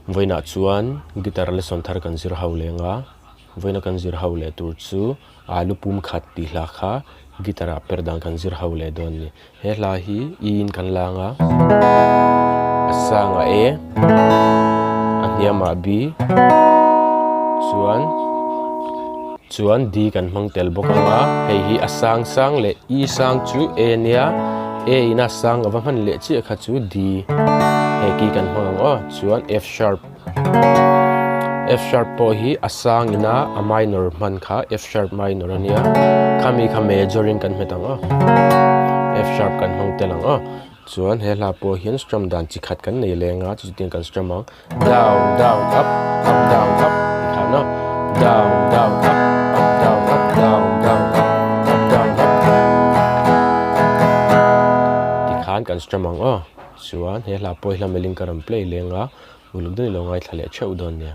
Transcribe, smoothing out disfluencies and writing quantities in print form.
Vawiinah chuan guitar lesson thar kan zir ho leng a, vawiina kan zir ho leh tur chu alu pum khat tih hla kha guitar ah per dan kan zir ho leh dawn a ni. He hla hi E in kan lang a, a sangah A, a hniamah B, chuan chuan D kan hmang tel bawk ang a, hei hi a sang sang leh E sang chu A nia, A ina sang a va hman leh chiah kha chu D, hei ki kan hmang ang aw, chuan F sharp, F sharp pawh hi a sang ina a minor hman kha F sharp minor a nia, khami kha major in kan hmet ang aw, F sharp kan hmang tel ang aw, chuan he hla pawh hian strum dan chi khat kan nei leng a, chuti kan strum ang. Down down up up down up ti khan a down down up up down up down down up up down up ti khan kan strum ang aw chuan he hla pawh hi hla melhin ka rawn play leng a uluk deuhin lo ngaithla leh theuh dawn nia.